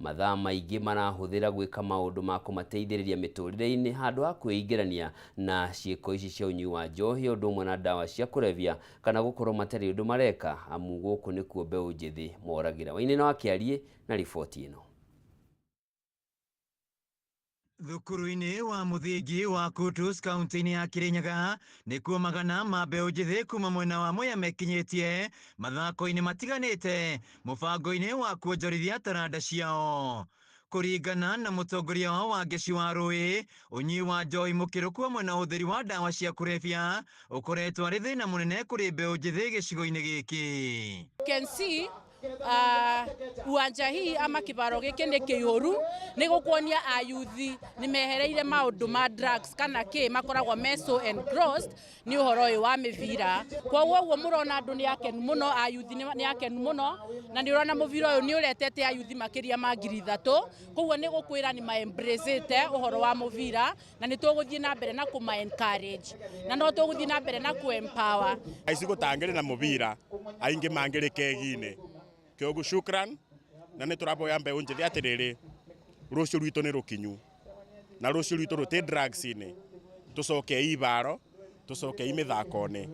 Mathaa maingĩ marahũthĩra gwĩka maũndũ ma kũmateithĩrĩria mĩtũrĩre-inĩ handũ ha kwĩingĩrania na ciĩko ici cia ũnyui wa njohi ũndũ ũmwe na ndawa cia kũrebia kana gũkorwo matarĩ ũndũ mareka, amu gũkũ nĩkuo mbeũ njĩthĩ moragĩra. Wainaina wa Kĩariĩ na riboti ĩno. Thukuru-inĩ wa mũthingi wa Kutus kaunti-inĩ ya Kirinyaga nĩkuo magana ma mbeũ njĩthĩ kuma mwena wa Mwea mekinyĩtie mathako-inĩ matiganĩte mũbango-inĩ wa kuonjorithia taranda ciao. Kũringana na mũtongoria wao wa Ngeci wa Rũĩ, ũnyui wa njohi mũkĩrũku hamwe na ũhũthĩri wa ndawa cia kũrebia ũkoretwo arĩ thĩna mũnene kũrĩ mbeũ njĩthĩ gĩcigo-inĩ gĩkĩ. You can see uwanja hii ama kibaro giki ni kiihuru ni gukuonia ayuthi ni mehereire maundu ma drugs kana ki makoragwo me so engrossed ni uhoro uyu wa mivira. Koguo uguo murona andu ni akenu muno, ayuthi ni akenu muno, na ni urona muvira uyu ni uretete ayuthi makiria ma 3,000. Koguo ni gukwira ni ma embrace uhoro wa muvira na ni tuguthie na mbere na kuma encourage na no tuguthie na mbere na ku empower. Aici gutangire na muvira aingi mangire kegine kiogu shukran na nä tå raboya mbeå njä thä atä rä rä rå cio rwitå nä rå kinyu na rå cio rwitå rå tä drugs-inä tå cokei ibaro tå cokei mä thako-inä.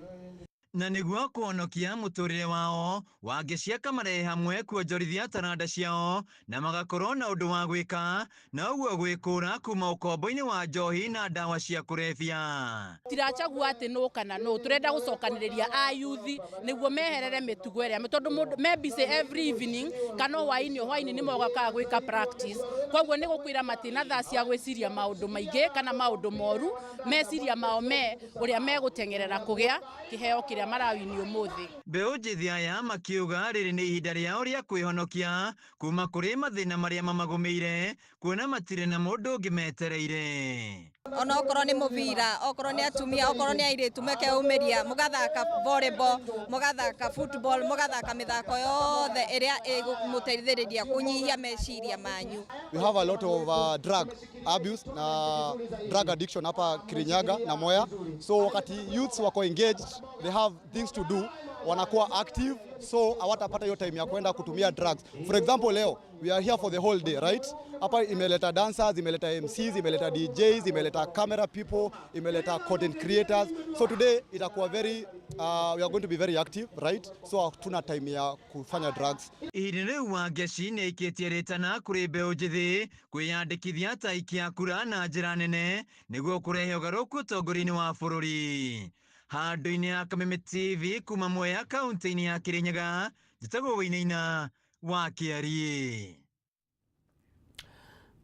Na nĩguo kũhonokia mũtũrĩre wao Wangeci akamarehe hamwe kuonjorithia taranda ciao na magakorwo na ũndũ wa gwĩka na ũguo gwĩkũra kuma ũkombo-inĩ wa njohi na ndawa cia kũrebia. Tirachagua atĩ nũ kana nũ, tũrenda gũcokanĩrĩria ayuthi nĩguo meherere mĩtugo ĩrĩa, tondũ mũndũ me busy every evening kana hwaĩ-inĩ, hwaĩ-inĩ nĩ mokaga gwĩka practice. Koguo nĩ gũkwĩra matina thaa cia gwĩciria maũndũ maingĩ kana maũndũ moru, meciria mao me ũrĩa megũteng'erera kũgĩa kĩheo kĩrĩa marawini ũmũthĩ. Mbeũ njĩthĩ aya makiuga rĩrĩ nĩ ihinda rĩao rĩa kwĩhonokia kuma kũrĩ mathĩna marĩa mamagũmĩire kuona matirĩ na mũndũ ũngĩ metereire. Ona okorwo nĩ mũbira, okorwo nĩ atumia, okorwo nĩ airĩtu mekeyumĩria, mũgathaka volleyball, mũgathaka football, mũgathaka mĩthako yothe ĩrĩa ĩgũmũteithĩrĩria kũnyihia meciria manyu. We have a lot of drug abuse na drug addiction hapa Kirinyaga na Mwea. So wakati youths wako engaged, they have things to do, wanakuwa active, so hawatapata hiyo time ya kwenda kutumia drugs. For example, leo we are here for the whole day, right? Hapa imeleta dancers, imeleta MCs, imeleta DJs, imeleta camera people, imeleta content creators. So today itakuwa very we are going to be very active, right? So hatuna time ya kufanya drugs. Ihinda rĩu Wangeci nĩ aikĩtie rĩtana kũrĩ mbeũ njĩthĩ kwĩyandĩkithia ta aikia kura na njĩra nene nĩguo kũrehe ũgarũrũku ũtongoria-inĩ wa bũrũri. Handũ-inĩ ya Kameme TV kuma Mwea kaunti-inĩ ya Kirinyaga, njĩtagwo Wainaina wa Kĩariĩ.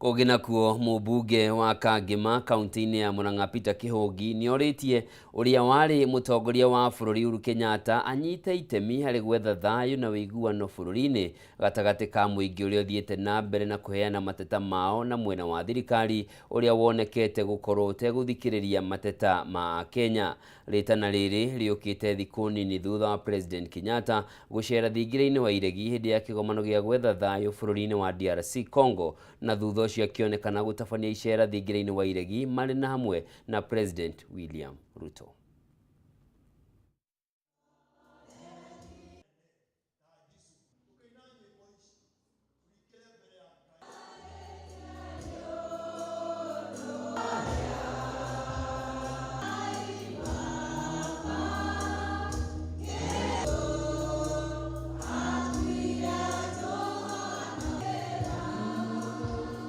Kũngĩ nakuo mũmbunge wa Kangema kaunti-inĩ ya Murang'a Peter Kĩhũngi nĩorĩtie ũrĩa warĩ mũtongoria wa bũrũri Uhuru Kenyatta anyite itemi harĩ gwetha thayũ na ũiguano bũrũri-inĩ gatagatĩ ka mũingĩ ũrĩa ũthiĩte na mbere na kũheana mateta mao na mwena wa thirikari ũrĩa wonekete gũkorwo ũtegũthikĩrĩria mateta ma Kenya. Rĩtana rĩrĩ rĩũkĩte thikũ nini thutha wa President Kenyatta gũcera thingira-inĩ wa Iregi hĩndĩ ya kĩgomano gĩa gwetha thayũ bũrũri-inĩ wa DRC Congo, na thutha ũcio akĩonekana gũtabania icera thingira-inĩ wa Iregi marĩ na hamwe na President William Ruto.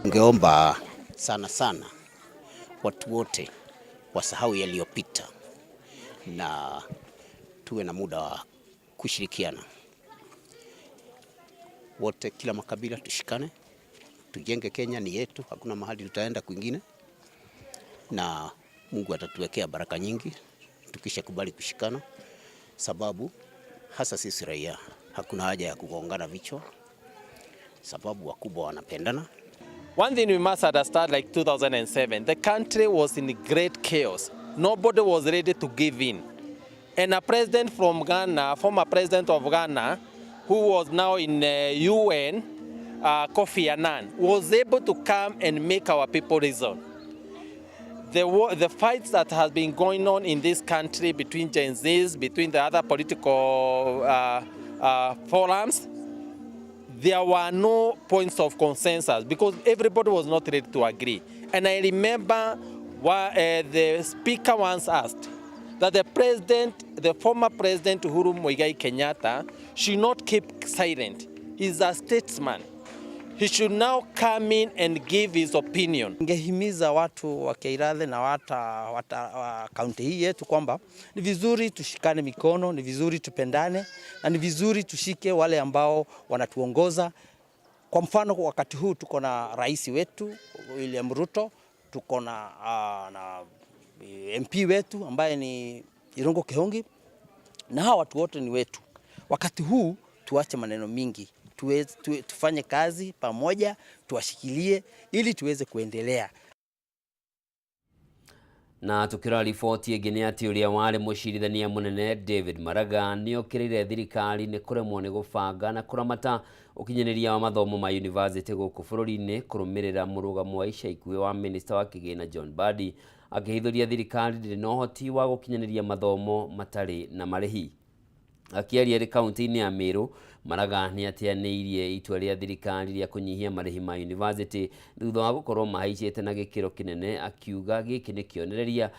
Ningeomba sana sana watu wote wasahau yaliyopita na tuwe na muda wa kushirikiana wote, kila makabila tushikane, tujenge Kenya ni yetu, hakuna mahali tutaenda kwingine, na Mungu atatuwekea baraka nyingi tukishakubali kushikana, sababu hasa sisi raia hakuna haja ya kugongana vichwa, sababu wakubwa wanapendana. One thing we must understand, like 2007, the country was in great chaos. Nobody was ready to give in. And a president from Ghana, former president of Ghana, who was now in UN, Kofi Annan, was able to come and make our people reason. The fights that has been going on in this country between Gen Zs, between the other political forums, There were no points of consensus because everybody was not ready to agree. And I remember the speaker once asked that the president, the former president Uhuru Muigai Kenyatta, should not keep silent. He's a statesman. He should now come in and give his opinion. Ningehimiza watu wa Kirathe na wa kaunti hii yetu kwamba ni vizuri tushikane mikono, ni vizuri tupendane na ni vizuri tushike wale ambao wanatuongoza. Kwa mfano, wakati huu tuko na rais wetu William Ruto, tuko na MP wetu ambaye ni Irungu Kihungi, na hawa watu wote ni wetu. Wakati huu tuache maneno mingi, tufanye kazi pamoja, tuwashikilie ili tuweze kuendelea. Na tukirora riboti ĩngĩ nĩ atĩ ũrĩa warĩ mũcirithania mũnene David Maraga nĩokĩrĩire thirikari nĩ kũremwo nĩ gũbanga na kũramata ũkinyanĩria wa mathomo ma yunivasĩtĩ gũkũ bũrũri-inĩ kũrũmĩrĩra mũrũgamo wa ica ikuhĩ wa minista wa kĩgĩna John Mbadi akĩhithũria thirikari ndĩrĩ na ũhoti wa gũkinyanĩria mathomo matarĩ na marĩhi. Akĩaria arĩ kaunti-inĩ ya Meru, Maraga nĩ ateanĩirie itua rĩa thirikari rĩa kũnyihia marĩhi ma yunivasĩtĩ thutha wa gũkorwo mahaicĩte na gĩkĩro kĩnene, akiuga gĩkĩ nĩ kĩonereria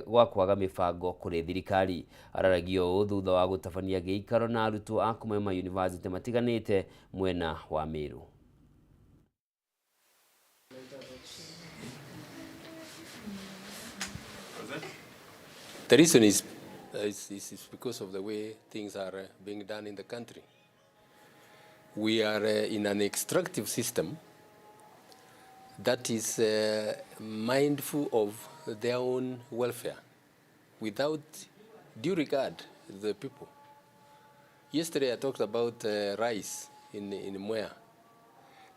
gwa kwaga mĩbango kũrĩ thirikari. Araragia ũũ thutha wa gũtabania gĩikaro na arutwo a kuma mayunivasĩtĩ matiganĩte mwena wa Meru. The reason is because of the way things are being done in the country. We are in an extractive system that is mindful of their own welfare without due regard to the people. Yesterday I talked about rice in Mwea.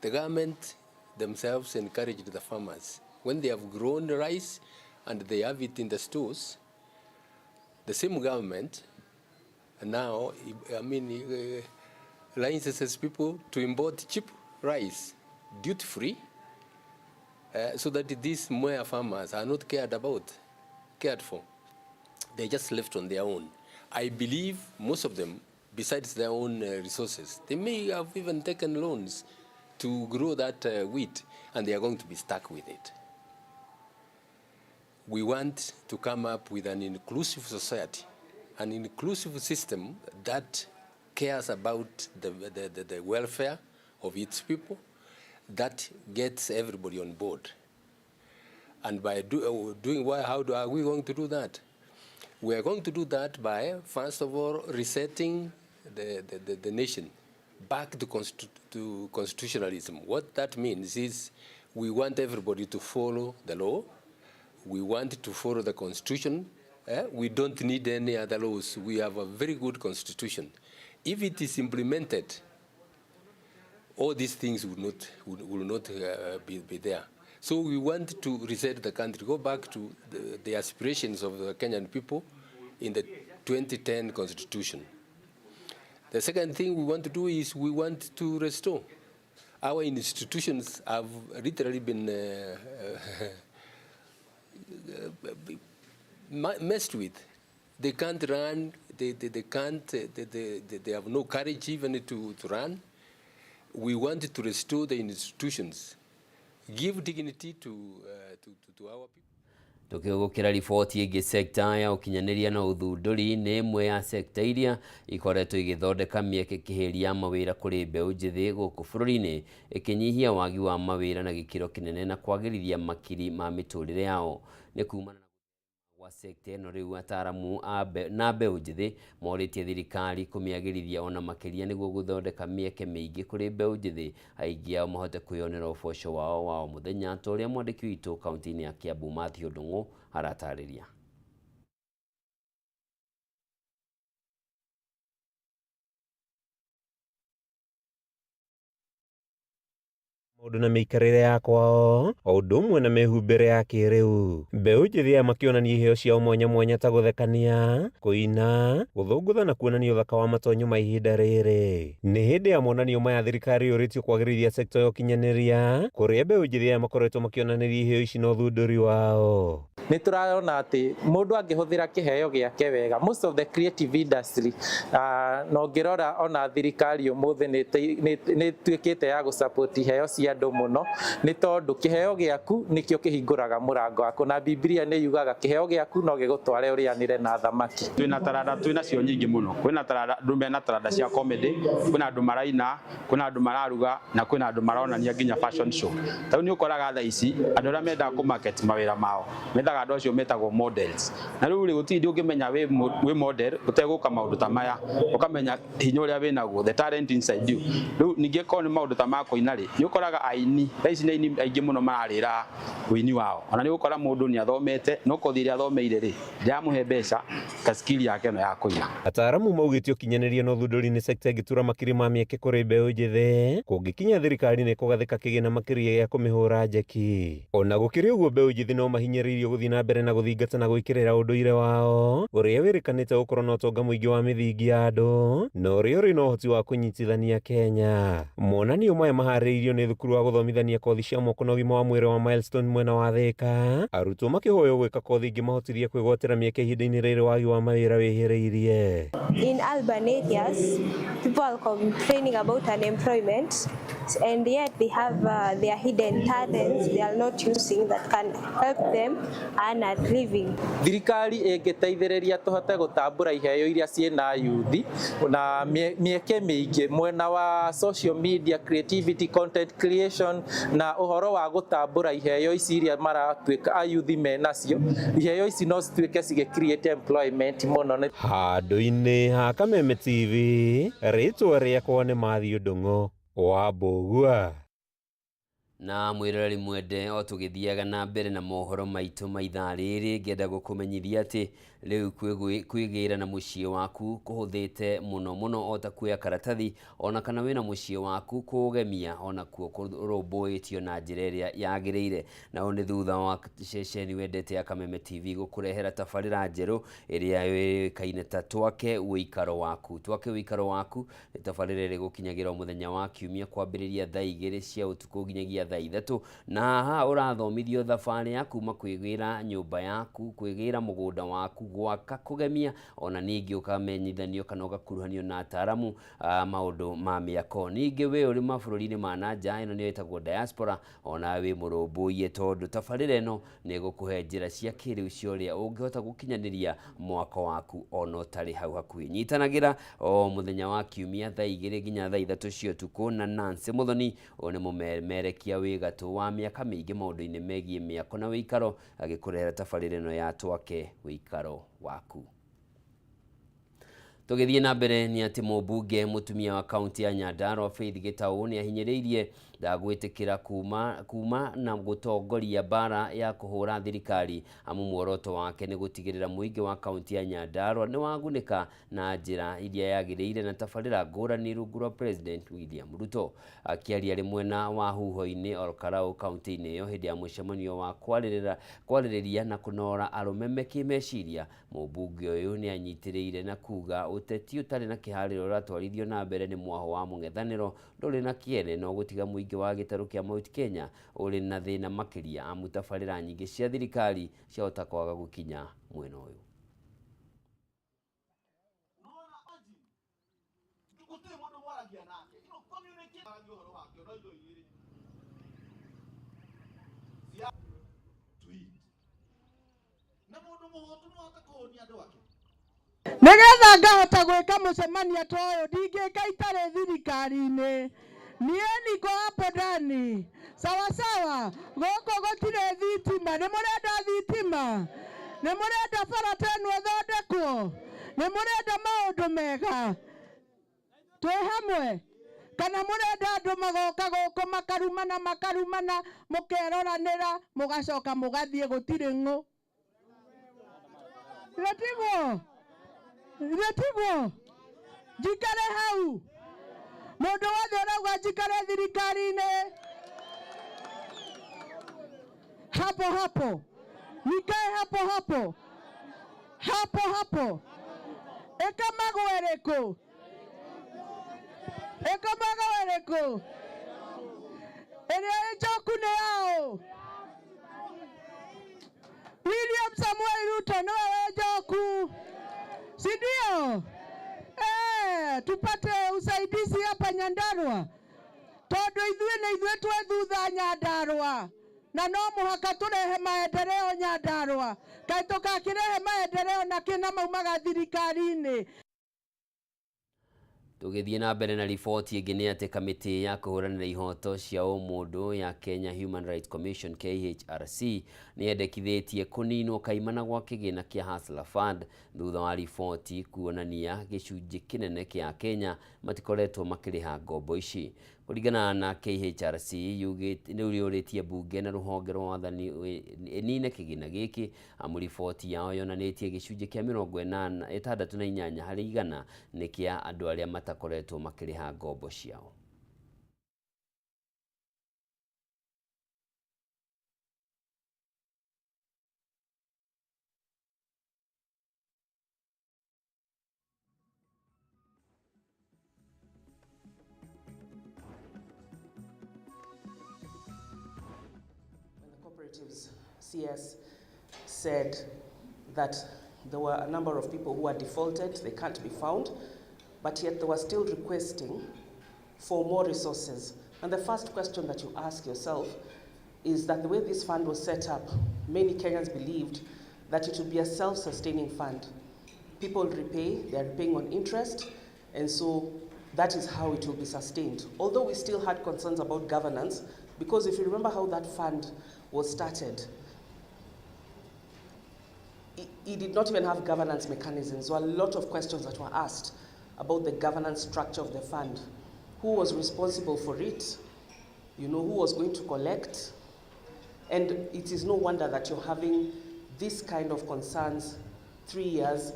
The government themselves encouraged the farmers. When they have grown rice and they have it in the stores, the same government now, I mean, licenses people to import cheap rice, duty-free, so that these Mwea farmers are not cared for. They're just left on their own. I believe most of them, besides their own resources, they may have even taken loans to grow that wheat, and they are going to be stuck with it. We want to come up with an inclusive society, an inclusive system that cares about the welfare of its people, that gets everybody on board. And by doing, how are we going to do that? We are going to do that by, first of all, resetting the nation back to constitutionalism. What that means is we want everybody to follow the law. We want to follow the constitution. We don't need any other laws. We have a very good constitution. If it is implemented, all these things will not be there. So we want to reset the country, go back to the aspirations of the Kenyan people in the 2010 constitution. The second thing we want to do is we want to restore. Our institutions have literally been messed with. They can't run, they can't, they have no courage even to run. We want to restore the institutions, give dignity to our people. Tukigukira riboti ĩngĩ, sekta ya ũkinyanĩria na ũthundũri nĩ ĩmwe ya sekta iria ikoretwo igĩthondeka mĩeke kĩhĩri ya mawĩra kũrĩ mbeũ njĩthĩ gũkũ bũrũri-inĩ, ĩkĩnyihia wagi wa mawĩra na gĩkĩro kĩnene na kwagĩrithia makiri ma mĩtũrĩre yao. Nĩ kumana na gwa sekta ĩno rĩu ataaramu na mbeũ njĩthĩ morĩtie thirikari kũmĩagĩrithia ona makĩria nĩguo gũthondeka mĩeke mĩingĩ kũrĩ mbeũ njĩthĩ, aingĩ ao mahote kwĩyonera ũboco wao wa o mũthenya, ta ũrĩa mwandĩki witũ kaunti-inĩ ya Kiambu Mathew Ndung'u aratarĩria. Maũndũ na mĩikarĩre ya kwao o ũndũ ũmwe na mĩhumbĩre ya kĩrĩu. Mbeũ njĩthĩ aya makĩonania iheo ciao mwanya mwanya ta gũthekania, kũina, gũthũngũtha na kuonania ũthaka wa matonyo ma ihinda rĩrĩ. Nĩ hĩndĩ ya monanio maya thirikari yũrĩtio kwagĩrithia sekta ya ũkinyanĩria kũrĩa mbeũ njĩthĩ aya makoretwo makĩonanĩria iheo ici na ũthundũri wao. Nĩ tũrarona atĩ mũndũ angĩhũthĩra kĩheo gĩake wega, most of the creative industry, na ũngĩrora ona thirikari ũmũthĩ nĩ ĩtuĩkĩte ya gũ-support iheo cia andũ mũno, nĩ tondũ kĩheo gĩaku nĩkĩo kĩhingũraga mũrango waku, na Bibilia nĩ yugaga kĩheo gĩaku no gĩgũtware ũrĩanĩre na thamaki. Twĩna taranda, twĩna cio nyingĩ mũno. Kwĩna taranda, andũ mena taranda cia comedy, kwĩna andũ maraina, kwĩna andũ mararuga, na kwĩna andũ maronania nginya fashion show. Ta rĩu nĩ ũkoraga thaa ici andũ arĩa mendaga kũ market mawĩra mao methaga andũ acio metagwo models, na rĩu rĩ, gũtirĩ hĩndĩ ũngĩmenya wĩ model ũtegũka maũndũ ta maya, ũkamenya hinya ũrĩa wĩnaguo, the talent inside you. Rĩu ningĩ korwo nĩ maũndũ ta ma kũina rĩ, nĩ ũkoraga aini thaa ici nĩ aini aingĩ mũno mararĩra ũini wao. Ona nĩ ũgũkora mũndũ nĩ athomete, no kothi ĩrĩa athomeire rĩ, ndĩramũhe mbeca ta skill yake ĩno ya kũina. Ataaramu maugĩte ũkinyanĩria na ũthundũri nĩ sekta ĩngĩtura makiri ma mĩeke kũrĩ mbeũ njĩthĩ kũngĩkinya thirikari nĩ kũgathĩka kĩgĩna makĩria gĩa kũmĩhũra njeki. Ona gũkĩrĩ ũguo, mbeũ njĩthĩ no mahinyĩrĩirio gũthiĩ na mbere na gũthingata na gwĩkĩrĩra ũndũire wao ũrĩa wĩrĩkanĩte gũkorwo na ũtonga mũingĩ wa mĩthingi ya andũ na ũrĩa ũrĩ na ũhoti wa kũnyitithania Kenya. Monanio maya maharĩrĩirio nĩ thukuru wa gũthomithania kothi cia moko na ũgima wa mwĩrĩ wa Milestone mwena wa Thĩka, arutwo makĩhoywo gwĩka kothi ingĩmahotithia kwĩgwatĩra mĩeke ihinda-inĩ rĩrĩ wagi wa mawĩra wĩhĩrĩirie. In urban areas, people are complaining about unemployment, and yet they have their hidden talents they are not using that can help them earn a living. Thirikari ĩngĩteithĩrĩria tũhote gũtambũra iheo iria ciĩna yuthi na mĩeke mĩingĩ mwena wa social media, creativity, content creation, na ũhoro wa gũtambũra iheo ici iria maratuĩka ayuthi menacio, iheo ici no cituĩke cigĩ create employment mũno. Handũ-inĩ ha Kameme TV, rĩtwa rĩakwa nĩ Matthew Ndung'u wa Mbũgua. Na mwĩroreri mwende, o tũgĩthiaga na mbere na mohoro maitũ ma ithaa rĩrĩ, ngĩenda gũkũmenyithia atĩ rĩu kwĩgĩra na mũciĩ waku kũhũthĩte mũno mũno o ta kuoya karatathi, ona kana wĩna mũciĩ waku kũũgemia onakuo kũrũmbũĩtio na njĩra ĩrĩa yagĩrĩire. Na ũũ nĩ thutha wa ceceni wendete ya Kameme TV gũkũrehera tabarĩra njerũ ĩrĩa yũĩkaine ta Twake Ũikaro Waku. Twake Ũikaro Waku nĩ tabarĩra ĩrĩa ĩgũkinyagĩra o mũthenya wa Kiumia kwambĩrĩria thaa 2 cia ũtukũ nginyagia thaa 3, na haha ũrathomithio thabarĩ ya kuma kwĩgĩra nyũmba yaku, kwĩgĩra mũgũnda waku, gwaka, kũgemia, ona ningĩ ũkamenyithanio kana ũgakuruhanio na ataaramu a maũndũ ma mĩako. Ningĩ wĩ ũrĩ mabũrũri-inĩ ma na nja, ĩno nĩyo ĩtagwo diaspora, ona wĩ mũrũmbũiye tondũ tabarĩra ĩno nĩ ĩgũkũhe njĩra cia kĩrĩu cia ũrĩa ũngĩhota gũkinyanĩria mwako waku ona ũtarĩ hau hakuhĩ. Nyitanagĩra o mũthenya wa Kiumia thaa 2 nginya thaa 3 cia ũtukũ na Nancy Muthoni, ũyũ nĩ mũmemerekia wĩ gatũ wa mĩaka mĩingĩ maũndũ-inĩ megiĩ mĩako na ũikaro, agĩkũrehera tabarĩra ĩno ya Twake Ũikaro Waku. Tũgĩthiĩ na mbere nĩ atĩ mũmbunge mũtumia wa kaunti ya Nyandarua Faith Gĩtaũ nĩ ahinyĩrĩirie ndagwĩtĩkĩra kuma na gũtongoria mbara ya kũhũra thirikari, amu muoroto wake nĩ gũtigĩrĩra mũingĩ wa kaunti ya Nyandarua nĩ wagunĩka na njĩra iria yagĩrĩire na tabarĩra ngũrani rungu rwa President William Ruto. Akĩaria arĩ mwena wa Huho-inĩ Olkalau kaunti-inĩ ĩyo hĩndĩ ya mũcemanio wa kwarĩrĩria na kũnora arũme kĩmeciria, mũmbunge ũyũ nĩ anyitĩrĩire na kuga ũteti ũtarĩ na kĩharĩro ũratwarithio na mbere nĩ mwaho wa mũng'ethanĩro ndũrĩ na kĩene no gũtiga mũingĩ wa gĩtarũ kĩa Mount Kenya ũrĩ na thĩna makĩria, amu tabarĩra nyingĩ cia thirikari ciahota kwaga gũkinya mwena ũyũ. Nigetha ngahota gwĩka mũcemanio ta ũyũ ndingĩka itarĩ thirikari-inĩ. Niĩ niko hapo ndani. Sawa sawa, gũkũ gũtirĩ thitima. Nĩ mũrenda thitima? Nĩ mũrenda bara ta ĩno ĩthondekwo? Nĩ mũrenda maũndũ mega? Twĩ hamwe? Kana mũrenda andũ magoka gũkũ makarumana makarumana, mũkeroranĩra, mũgacoka mũgathiĩ gũtirĩ ng'ũ? Gĩtiguo? Gĩtiguo? Njikare hau? Mũndũ wothe ũrauga njikare thirikari-inĩ. Hapo hapo. Nikae hapo hapo. Hapo hapo. Ĩkamagwo ĩrĩkũ? Ĩkamagwo ĩrĩkũ? Ĩrĩa ĩ njoku nĩ yaũ? William Samuel Ruto nĩwe wĩ njoku, si ndio? Tupate usaidizi hapa Nyandarua tondu ithuĩ nĩ ithuĩ twĩ thutha Nyandarua na no mũhaka tũrehe maendeleo Nyandarua. Kaĩ tũgakĩrehe maendeleo na kĩ na maumaga thirikari-inĩ? Tũgĩthiĩ na mbere na riboti ĩngĩ nĩ atĩ kamĩtĩ ya kũhũranĩra ihoto cia ũmũndũ ya Kenya Human Rights Commission KHRC nĩ yendekithĩtie kũninwo kaimana gwa kĩgĩna kĩa Hustler Fund thutha wa riboti kuonania gĩcunjĩ kĩnene kĩa Kenya matikoretwo makĩrĩha ngombo ici. Kũringana na KHRC yũrĩtie mbunge na rũhonge rwa wathani ĩnine kĩgĩna gĩkĩ amu riboti yao yonanĩtie gĩcunjĩ kĩa 68 harĩ igana nĩ kĩa andũ arĩa matakoretwo makĩrĩha ngombo ciao. CS said that there were a number of people who were defaulted, they can't be found, but yet they were still requesting for more resources. And the first question that you ask yourself is that the way this fund was set up, many Kenyans believed that it would be a self-sustaining fund. People repay, they are repaying on interest, and so that is how it will be sustained. Although we still had concerns about governance, because if you remember how that fund was started, it did not even have governance mechanisms. There were a lot of questions that were asked about the governance structure of the fund. Who was responsible for it? You know, who was going to collect? And it is no wonder that you're having this kind of concerns 3 years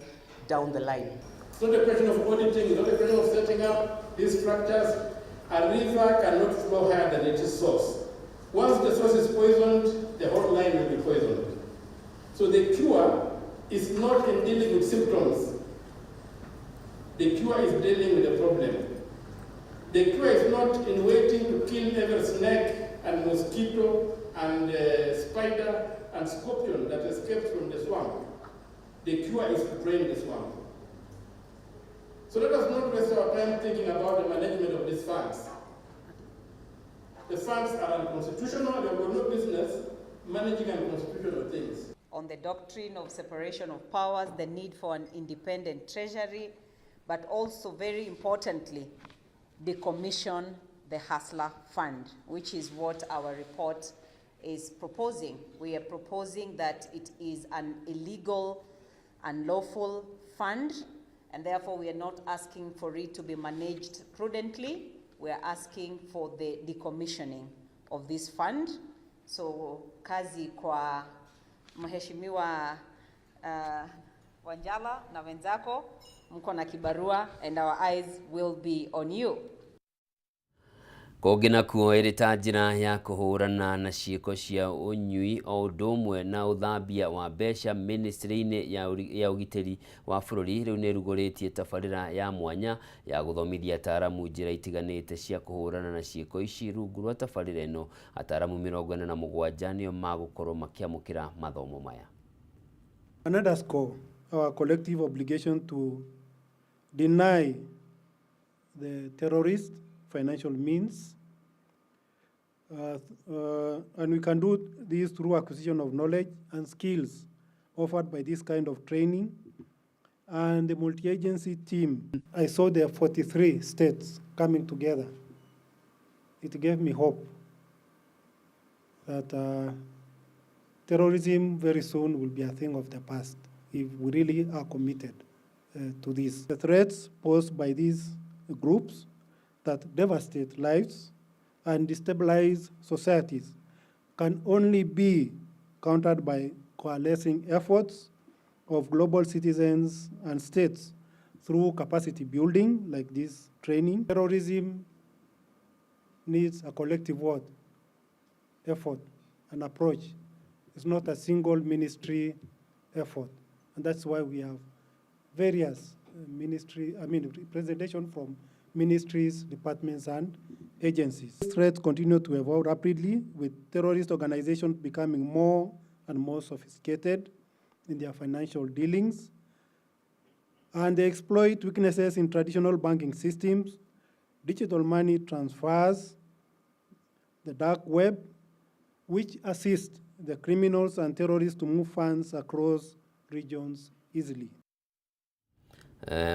down the line. It's not a question of auditing, it's not a question of setting up these structures. A river cannot flow higher than its source. Once the source is poisoned, the whole line will be poisoned. So the cure is not in dealing with symptoms. The cure is dealing with the problem. The cure is not in waiting to kill every snake and mosquito and spider and scorpion that escapes from the swamp. The cure is to drain the swamp. So let us not waste our time thinking about the management of these funds. The funds are unconstitutional, they have got no business managing unconstitutional things. On the doctrine of separation of powers, the need for an independent treasury, but also very importantly, decommission the Hustler Fund, which is what our report is proposing. We are proposing that it is an illegal, unlawful fund, and therefore we are not asking for it to be managed prudently. We are asking for the decommissioning of this fund. So kazi kwa Mheshimiwa Wanjala na wenzako, mko na kibarua, and our eyes will be on you. Kũngĩ nakuo ĩrĩ ta njĩra ya kũhũrana na ciĩko cia ũnyui o ũndũ ũmwe na ũthambia wa mbeca ministry-inĩ ya ũgitĩri wa bũrũri rĩu nĩ ĩrugũrĩtie tabarĩra ya mwanya ya gũthomithia ataaramu njĩra itiganĩte cia kũhũrana na ciĩko ici. Rungu rwa tabarĩra ĩno ataaramu 47 nĩo magũkorwo makĩamũkĩra mathomo maya. Underscore our collective obligation to deny the terrorist financial means, and we can do this through acquisition of knowledge and skills offered by this kind of training and the multi-agency team. I saw the 43 states coming together. It gave me hope that terrorism very soon will be a thing of the past if we really are committed to this. The threats posed by these groups that devastate lives and destabilize societies can only be countered by coalescing efforts of global citizens and states through capacity building like this training. Terrorism needs a collective effort and approach It's not a single ministry effort. And that's why we have various representation from ministries, departments, and agencies. Threats continue to evolve rapidly, with terrorist organizations becoming more and more sophisticated in their financial dealings. And they exploit weaknesses in traditional banking systems, digital money transfers, the dark web, which assist the criminals and terrorists to move funds across regions easily.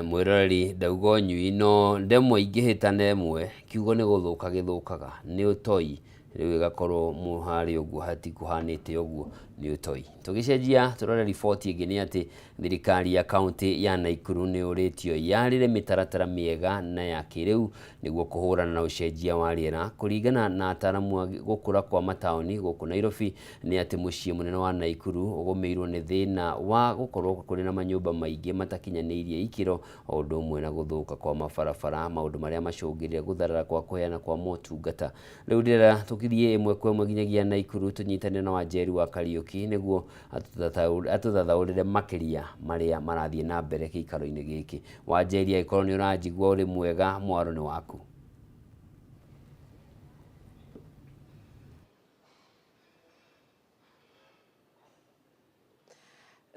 Mwiroreri ndauga nyui no ndemwa ingĩhĩtana ĩmwe kiugo nĩ gũthũka gĩthũkaga nĩ ũtoi rĩu ĩgakorwo mũharĩ ũguo hatikuhanĩte ũguo nĩ ũtoi. Tũgĩcenjia tũrore riboti ĩngĩ nĩ atĩ thirikari ya kaunti ya Nakuru nĩ ũrĩtio yarĩre mĩtaratara mĩega na ya kĩrĩu nĩguo kũhũrana na ũcenjia wa rĩera. Kũringana na ataramu a gũkũra kwa mataũni gũkũ Nairobi nĩ atĩ mũciĩ mũnene wa Nakuru ũgũmĩirwo nĩ thĩna wa gũkorwo kũrĩ na manyũmba maingĩ matakinyanĩirie ikĩro o ũndũ ũmwe na gũthũka kwa mabarabara, maũndũ marĩa macũngĩrĩria gũtharara kwa kũheana kwa motungata. Rĩu ndĩrera tũkirie ĩmwe kwa ĩmwe nginyagia Nakuru tũnyitane na Wanjeri wa Kariuki nĩguo atũthathaũrĩre makĩria marĩa marathiĩ na mbere gĩikaro-inĩ gĩkĩ. Wanjeri, angĩkorwo nĩ ũranjigua ũrĩ mwega, mwaro nĩ waku.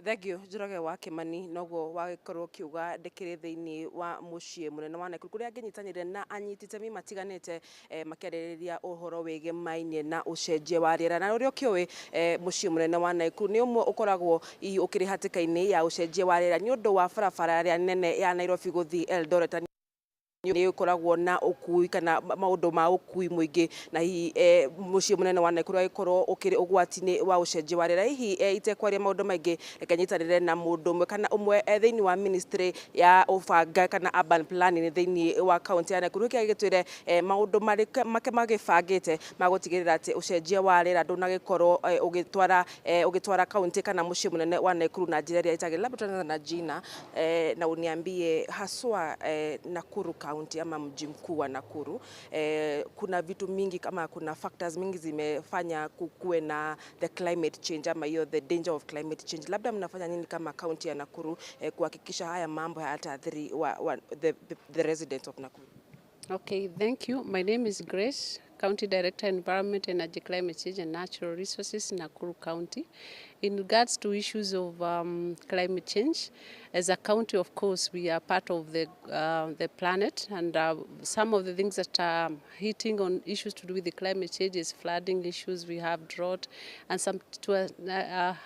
Thank you Njoroge wa Kimani noguo wagikorwo kiuga ndikiri thiini wa mucii munene wa Nakuru kuria nginyitanire na anyiti itemi matiganite makiaririria uhoro wigimainie na ucenjia wa riera. Na uria ukiui mucii munene wa Nakuru ni umwe ukoragwo hihi ukiri hatika-ini ya ucenjia wa riera ni undu wa barabara ria nene ya Nairobi guthii Eldoret ni ukoragwo na ukui kana maundu ma ukui muingi na hihi mucii munene wa Nakuru agikorwo ukiri ugwati-ini wa ucenjia wa riera. Hihi itekwaria maundu maingi reke nyitanire na mundu umwe kana umwe thiini wa ministry ya ubanga kana urban planning thiini wa county ya Nakuru kia gitwire maundu make magibangite magutigirira ati ucenjia wa riera ndunagikorwo ugitwara county kana mucii munene wa Nakuru na njira iria itagirire. Labda tuanze na jina na uniambie haswa Nakuru County ama mji mkuu wa Nakuru, kuna vitu mingi kama kuna factors mingi zimefanya kukuwe na the climate change ama hiyo the danger of climate change. Labda mnafanya nini kama county ya Nakuru kuhakikisha haya mambo hayataathiri the residents of Nakuru? Okay, thank you. My name is Grace, County Director, Environment, Energy, Climate Change and Natural Resources, Nakuru County. In regards to issues of climate change, as a county, of course, we are part of the planet, and some of the things that are hitting on issues to do with the climate change is flooding issues. We have drought, and some to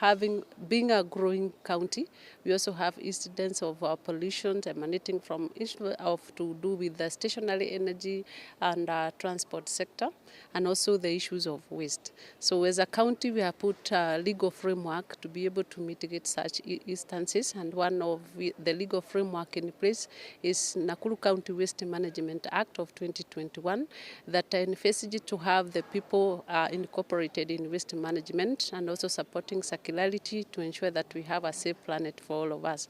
having being a growing county, we also have incidents of pollution emanating from issues of to do with the stationary energy and transport sector, and also the issues of waste. So as a county, we have put a legal framework to be able to mitigate such instances, and one of the legal framework in place is Nakuru County Waste Management Act of 2021 that envisages to have the people incorporated in waste management and also supporting circularity to ensure that we have a safe planet for all of us.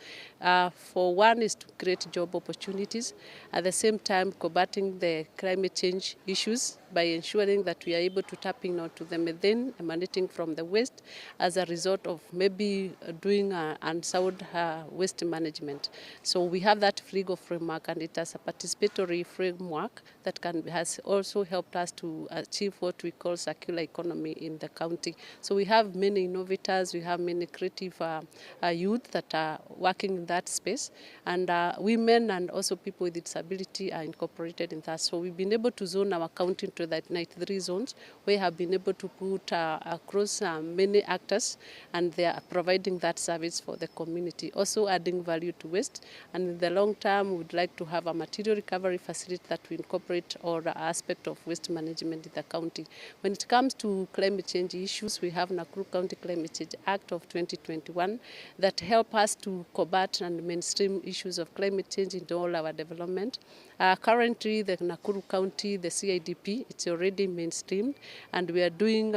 For one is to create job opportunities, at the same time combating the climate change issues by ensuring that we are able to tap in onto the methane emanating from the waste as a result of maybe doing unsound waste management. So we have that legal framework, and it has a participatory framework that has also helped us to achieve what we call circular economy in the county. So we have many innovators, we have many creative youth that are working in that space, and women and also people with disability are incorporated in that. So we've been able to zone our county into that 93 zones. We have been able to put across many actors, and they are providing that service for the community, also adding value to waste. And in the long term, we would like to have a material recovery facility that will incorporate all aspect of waste management in the county. When it comes to climate change issues, we have Nakuru County Climate Change Act of 2021 that help us to combat and mainstream issues of climate change in all our development. Currently, the Nakuru County, the CIDP, it's already mainstreamed, and we are doing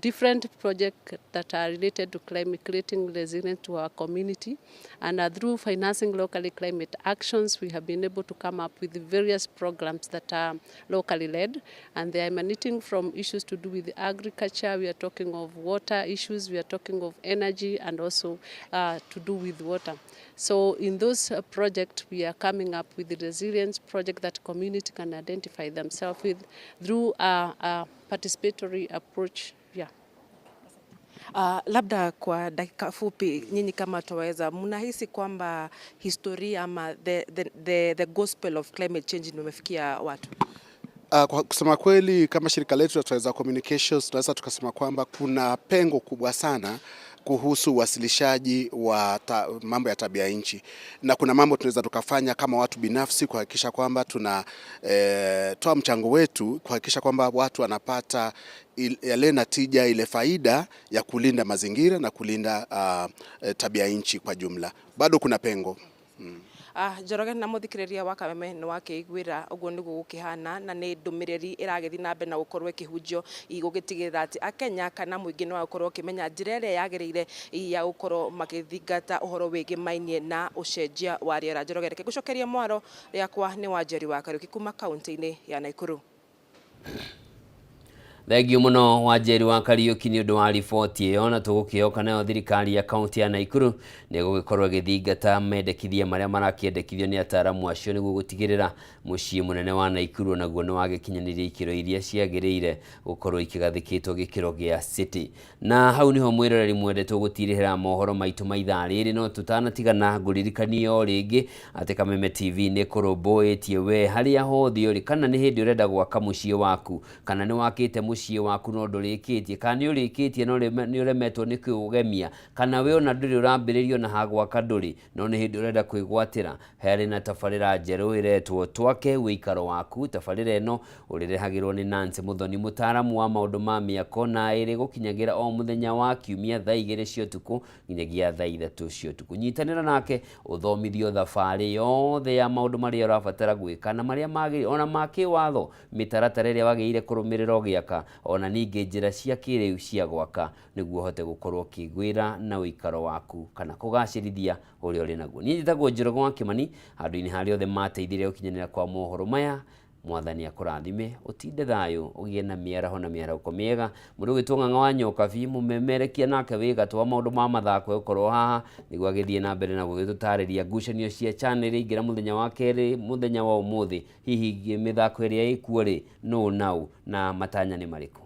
different projects that are related to climate, creating resilience to our community. And through financing locally climate actions, we have been able to come up with various programs that are locally led, and they are emanating from issues to do with agriculture. We are talking of water issues, we are talking of energy, and also to do with water. So in those projects, we are coming up with the resilience project that community can identify themselves with through a participatory approach. Yeah. Labda kwa dakika fupi, nyinyi kama Twaweza, mnahisi kwamba historia ama the gospel of climate change imefikia watu? Kwa kusema kweli, kama shirika letu la Twaweza Communications tunaweza tukasema kwamba kuna pengo kubwa sana kuhusu uwasilishaji wa mambo ya tabia nchi, na kuna mambo tunaweza tukafanya kama watu binafsi kuhakikisha kwamba tuna toa mchango wetu kuhakikisha kwamba watu wanapata yale natija, ile faida ya kulinda mazingira na kulinda tabia nchi kwa jumla. Bado kuna pengo. Njoroge na muthikiriria wa Kameme ni wakiiguira uguo niguo gukihana na ni ndumiriri iragithi na mbere na gukorwo ikihunjio igũgĩtigĩrĩra atĩ Akenya kana mũingĩ nĩ wagũkorwo ũkĩmenya njĩra ĩrĩa yagĩrĩire ya gũkorwo magĩthingata ũhoro wĩgĩmainie na ũcenjia wa rĩera. Njoroge, reke ngũcokerie mwaro rĩakwa nĩ Wanjeri wa Kariũki kuma kaunti-inĩ ya Nakuru. Thengiũ mũno Wanjeri wa Kariũki nĩ ũndũ wa riboti ĩyo, na tũgũkĩhoka nayo thirikari ya kaunti ya Nakuru nĩ ĩgũgĩkorwo ĩgĩthingata mendekithia marĩa marakĩendekithio nĩ ataaramu acio nĩguo gũtigĩrĩra mũciĩ mũnene wa Nakuru naguo nĩ wagĩkinyanĩria ikĩro iria ciagĩrĩire gũkorwo ikĩgathĩkĩtwo gĩkĩro gĩa city. Na hau niho mwĩroreri mwende tũgũtirĩhĩra mohoro maitũ ma ithaa rĩrĩ, no tũtanatigana ngũririkanie o rĩngĩ atĩ Kameme TV nĩ kũrũmbũĩtie we harĩa hothe ũrĩ, kana nĩ hĩndĩ ũrenda gwaka mũciĩ waku, kana nĩ wakĩte mũciĩ waku no ndũrĩkĩtie, kana nĩ ũrĩkĩtie no nĩ ũremetwo nĩ kwĩũgemia, kana we ona ndũrĩ ũrambĩrĩrio na hagwaka ndũrĩ, no nĩ hĩndĩ ũrenda kwĩgwatĩra, harĩ na tabarĩra njerũ ĩretwo Twake Wĩikaro Waku. Tabarĩra ĩno ũrĩrehagĩrwo nĩ Nancy Muthoni, mũtaaramu wa maũndũ ma mĩako, na ĩrĩ gũkinyagĩra o mũthenya wa kiumia thaa 2 cia ũtukũ nginyagia thaa 3 cia ũtukũ. Nyitanĩra nake ũthomithio thabarĩ yothe ya maũndũ marĩa ũrabatara gwĩka na marĩa magĩrĩire, ona ma kĩwatho, mĩtaratara ĩrĩa wagĩrĩire kũrũmĩrĩra ũgĩaka, ona ningĩ njĩra cia kĩrĩu cia gwaka nĩguo ũhote gũkorwo ũkĩgwĩra na ũikaro waku kana kũgacĩrithia ũrĩa ũrĩ naguo. Niĩ njĩtagwo Njoroge wa Kĩmani, handũ-inĩ harĩa othe mateithirie gũkinyanĩra kwa mohoro maya. Mwathani akũrathime, ũtinde thayũ, ũgĩe na mĩaraho na mĩarahũko mĩega. Mũndũ ũgwĩtwo Ng'ang'a wa Nyokabi, mũmemerekia nake wĩ gatũ wa maũndũ ma mathako egũkorwo haha nĩguo agĩthiĩ na mbere na gũgĩtũtarĩria ngucanio cia channel ĩingĩra mũthenya wa kerĩ, mũthenya wa ũmũthĩ, hihi mĩthako ĩrĩa ĩkuo rĩ, nũ naũ na matanya nĩ marĩkũ.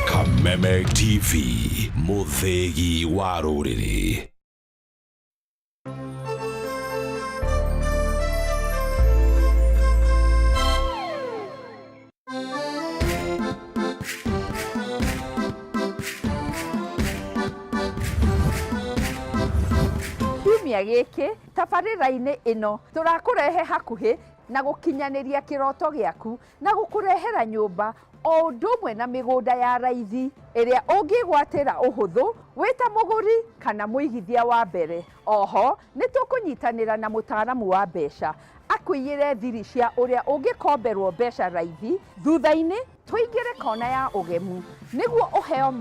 Kameme TV, mũthĩgi wa rũrĩrĩ. Kiumia gĩkĩ tabarĩra-inĩ ĩno tũrakũrehe hakuhĩ na gũkinyanĩria kĩroto gĩaku na gũkũrehera nyũmba o ũndũ ũmwe na mĩgũnda ya raithi ĩrĩa ũngĩgwatĩra ũhũthũ wĩ ta mũgũri kana mũigithia wa mbere. Oho nĩ tũkũnyitanĩra na mũtaaramu wa mbeca akũiyĩre thiri cia ũrĩa ũngĩkomberwo mbeca raithi, thutha-inĩ tũingĩre kona ya ũgemu nĩguo ũheo